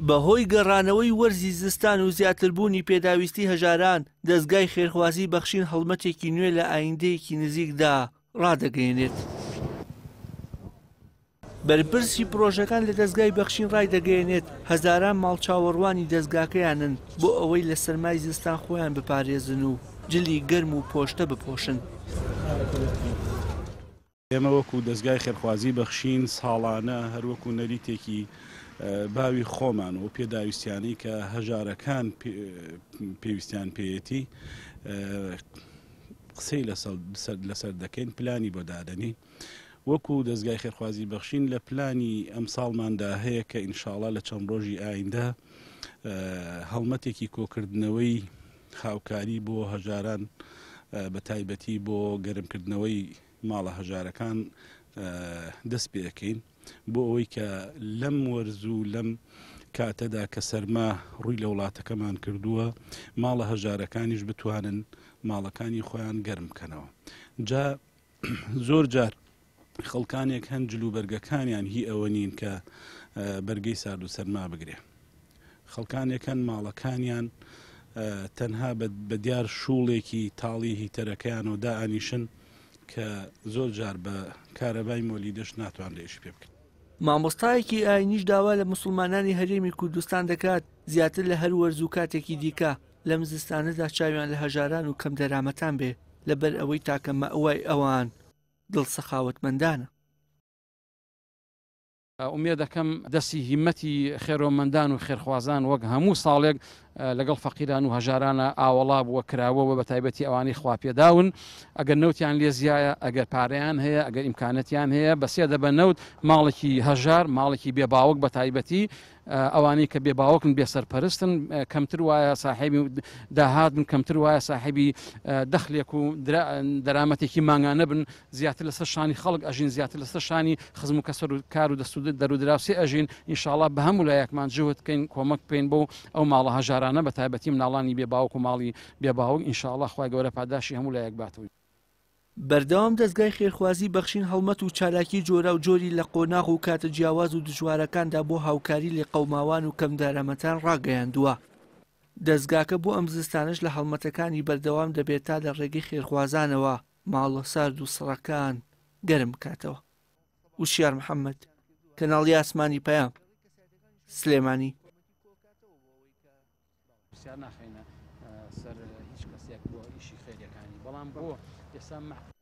بەهۆی گەڕانەوەی وەرزی زستان و زیاتربوونی پێداویستی هەژاران، دەزگای خێرخوازی بەخشین هەڵمەتێکی نوێ لە ئایندەیەکی نزیکدا ڕادەگەیەنێت. بەرپرسی پرۆژەکان لە دەزگای بەخشین ڕایدەگەیەنێت، هەزاران ماڵ چاوەڕوانی دەزگاکەیانن بۆ ئەوەی لە سەرمای زستان خۆیان بپارێزن و جلی گەرم و پۆشتە بپۆشن. ئێمە وەکو دەزگای خێرخوازی بەخشین ساڵانە هەر وەکو نەریتێکی باوی خۆمان و پێداویستیانەی کە هەژارەکان پێویستیان پێیەتی قسەی لەسەر دەکەین پلانی بۆ دادەنین. وەکو دەزگای خێرخوازی بەخشین لە پلانی ئەمساڵماندا هەیە کە ئینشاڵا لە چەند ڕۆژی ئایندە هەڵمەتێکی کۆکردنەوەی هاوکاری بۆ هەژاران بە تایبەتی بۆ گەرمکردنەوەی ماڵە هەژارەکان دەست پێەکەین بۆ ئەوەی کە لەم وەرز و لەم کاتەدا کە سەرما ڕووی لە وڵاتەکەمان کردووە ماڵە هەژارەکانیش بتوانن ماڵەکانی خۆیان گەرم بکەنەوە جا زۆر جار خەڵکانێک هەن جلوبەرگەکانیان هی ئەوە نین کە بەرگەی سارد و سەرما بگرێ خەڵکانێک هەن ماڵەکانیان تەنها بە دیار شوڵێکی تاڵی هیتەرەکەیانەوە دائەنیشن کە زۆر جار بە کارەبای مۆلیدەش ناتوانرێ ئیشی پێ بکرێت. مامۆستایەکی ئاینیش داوا لە موسڵمانانی هەرێمی کوردستان دەکات زیاتر لە هەر وەرز و کاتێکی دیکە لەم زستانەدا چاویان لە هەژاران و کەمدەرامەتان بێ لەبەر ئەوەی تاکە مەئوای ئەوان دڵ سەخاوەتمەندانە. ئومێدەکەم دەستی هیمەتی خێرۆمەندان و خێرخوازان وەک هەموو ساڵێک لەگەڵ فەقیران و هەژارانە ئاوەڵا بووە کراوە و بەتایبەتی ئەوانەی خواپێداون ئەگەر نەوتیان لێ زیایە ئەگەر پارەیان هەیە ئەگەر ئیمکانەتیان هەیە بەسێ دەبە نەوت ماڵێکی هەژار ماڵێکی بێ باوک بەتایبەتی ئەوانەی کە بێ باوکن بێ سەرپەرستن کەمتر وایە ساحێبی داهات بن کەمتر وایە ساحێبی دەخلێک و دەرامەتێکی مانگانە بن زیاتر لەسەر شانی خەڵک ئەژین زیاتر لەسەر شانی خزم و کەسەر و کار و دەست و دەرودراوسێ ئەژین ئینشاڵا بە هەموو لایەکمان جوهد بکەین کۆمەک بکەین بۆ ئەو ماڵە هەژارانە بە تایبەتی مناڵانی بێ باوک و ماڵی بێ باوک ئینشاڵا خوای گەورە پاداشی هەموو لایەک باتەوە. بەردەوام دەزگای خێرخوازی بەخشین هەڵمەت و چالاکی جۆراو جۆری لە قۆناغ و کاتە جیاواز و دژوارەکاندا بۆ هاوکاری لێقەوماوان و کەمدارامەتان ڕاگەیاندووە. دەزگاکە بۆ ئەم زستانەش لە هەڵمەتەکانی بەردەوام دەبێت تا لە ڕێگەی خێرخوازانەوە ماڵە سارد و سڕەکان گەرم بکاتەوە. وشیار محەممەد، کەناڵی ئاسمانی پەیام، سلێمانی. پرسیار ناخەینە سەر هیچ کەسێک بۆ ئیشی خێریەکانی بەڵام بۆ ئێستا.